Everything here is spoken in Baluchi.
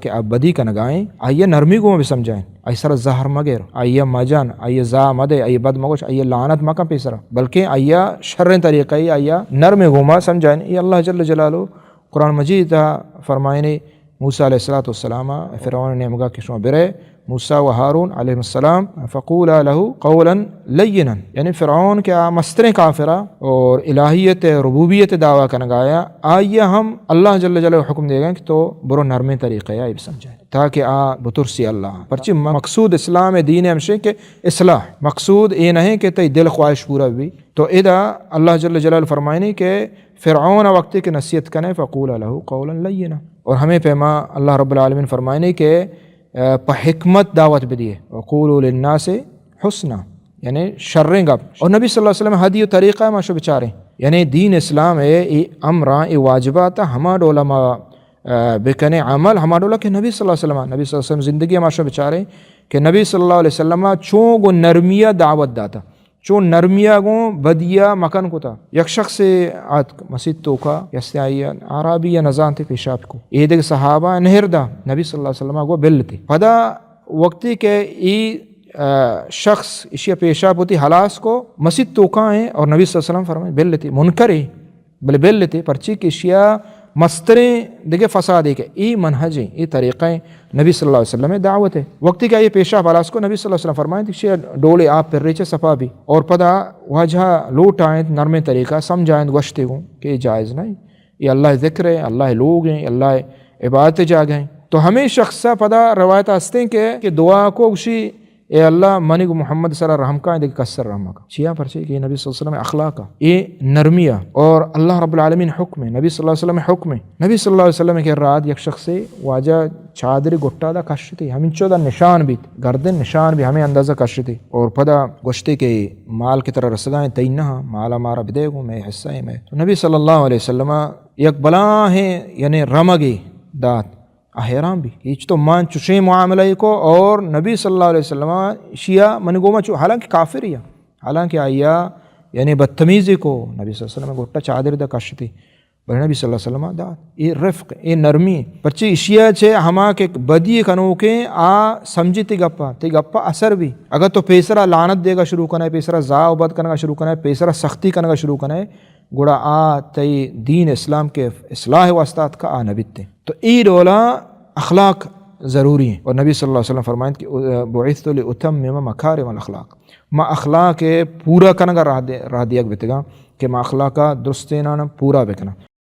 کہ آ بدی کنگائیں، آئی ءَ نرمی گوما بسمجھائیں، آئی سرا زہر مگر، آئی ءَ مجن، آئی ءَ زاہ مدے، آئی ءَ بد مگوش، آئی ءَ لعنت مکن پیسرا، بلکیں آئی ءَ شریں طریقہ ءَ آئی ءَ نرمی گوما سمجھائیں۔ اے اللہ جل جلالہ قرآن مجید ءَ فرمائنے، موسیٰ علیہ الصلوۃ والسلام ءَ فرعون ءِ نیمگا کہ شما برے، موسیٰ و ہارون علیہ السلام، فقولا له قولا لینا، یعنی فرعون کہ آ مستریں کافرا اور الہیت ربوبیت دعویٰ کنگایا، آئی ءَ ہم اللہ جل جلالہ حکم دیگا کہ تو برو نرمیں طریقے ءَ آئی بسمجھائے تاکہ آ بترسی اللہ۔ پرچی مقصود اسلام دین ہمشے کہ اصلاح، مقصود اے نہیں کہ تئی دل خواہش پورا بی۔ تو ادا اللہ جل جلالہ فرمائنے کہ فرعون وقتی کہ نصیحت کنے، فقولا له قولا لینا، اور ہمیں پیما اللہ رب العالمین فرمائنے کہ، آ، پہ حکمت دعوت بدیے، وقولوا للناس حسنا، یعنی شریں گپ۔ اور نبی صلی اللہ علیہ وسلم ہدی و طریقہ ما شو بچاریں، یعنی دین اسلام ہے، اے امراں، اے واجبات ہما ڈولا ما، آ، بکنے عمل، ہما ڈولا کہ نبی صلی اللہ علیہ وسلم، نبی صلی اللہ علیہ وسلم زندگی ما شو بچاریں کہ نبی صلی اللہ علیہ وسلم چون گو نرمیا دعوت داتا۔ چون نرمیا گوں بدیا مکن کتا۔ یک شخصے آتک مسیت توکا، یستے آئی اعرابی یا نزانتے پیشاب کو۔ اے دگہ صحابہ نہر دا، نبی صلی اللہ علیہ وسلم گو بلتے۔ پدا وقتی کہ ای، آ، شخص اشیا پیشاب ہوتی حلاس کو، مسیت توکا ہیں اور نبی صلی اللہ علیہ وسلم فرمائے بلتے، منکرے۔ بلے بلتے، پرچی کہ اشیا مستریں دگہ فسادے کہ ای منہج ہیں، ای طریقہ ہیں، نبی صلی اللہ علیہ وسلم دعوت ہے۔ وقتی کہ یہ پیشاب حلاس کو، نبی صلی اللہ علیہ وسلم فرمائیں کہ اشیا ڈولے آپ پر ریچے صفا بی۔ اور پدا واجہ لوٹ آئیں، نرمیں طریقہ سمجھائیں، گوشتے گوں کہ یہ جائز نہیں۔ یہ اللہ ذکر ہے، اللہ لوگ ہیں، اللہ عبادت جاگہ ہیں۔ تو ہمیں شخص پدا روایت ہستیں کہ، کہ دعا کو اسی اے اللہ، منی گوں محمد سرا رحم کائیں، دگہ کس سرا رحم مکن۔ چیا؟ پرچے کہ نبی صلی اللہ علیہ وسلم اخلاق ءَ، اے نرمی ءَ، اور اللہ رب العالمین حکم ہے، نبی صلی اللہ علیہ وسلم حکم ہے۔ نبی صلی اللہ علیہ وسلم کہ رات یک شخصے واجہ چادر گٹا دا کشتے، ہمینچو دا نشان بیت، گردن نشان بیت، ہمیں اندازہ کشتے۔ اور پدا گوشتے کہ مال کہ ترا رسگائیں تئی نہ، مالا مارا بدے گوں، میں حصہ ہے میں۔ تو نبی صلی اللہ علیہ وسلم یک بلاہیں یعنی رمگے دات۔ آ حیران بی۔ ہیچ تو من چوشیں معاملہ کو اور نبی صلی اللہ علیہ وسلم شیا من گوما چو، حالانکہ کافر یا، حالانکہ آیا یعنی بدتمیزی کو، نبی صلی اللہ علیہ وسلم گٹا چادر دا کشتی، بلے نبی صلی اللہ علیہ وسلم دا اے رفق، اے نرمی، پرچی اشیا چے ہما کہ بدی کنوکیں آ سمجھی تی گپا، تی گپا اثر بی۔ اگر تو پیسرا لعنت دیگا شروع کنے، پیسرا زا و بد کنگا شروع کنے، پیسرا سختی کنگا شروع کنے، گڑا آ تئی دین اسلام کے اصلاح واسطہ اتکا آ نہ بیتے۔ تو ای ڈولا اخلاق ضروری ہیں۔ اور نبی صلی اللہ علیہ وسلم فرمائیں کہ، "بعثت لاتمم مکارم الاخلاق"، ما اخلاق پورا کنگا راہ دے-، راہ دیگ بتگا کہ ما اخلاقا درستینان پورا بکناں۔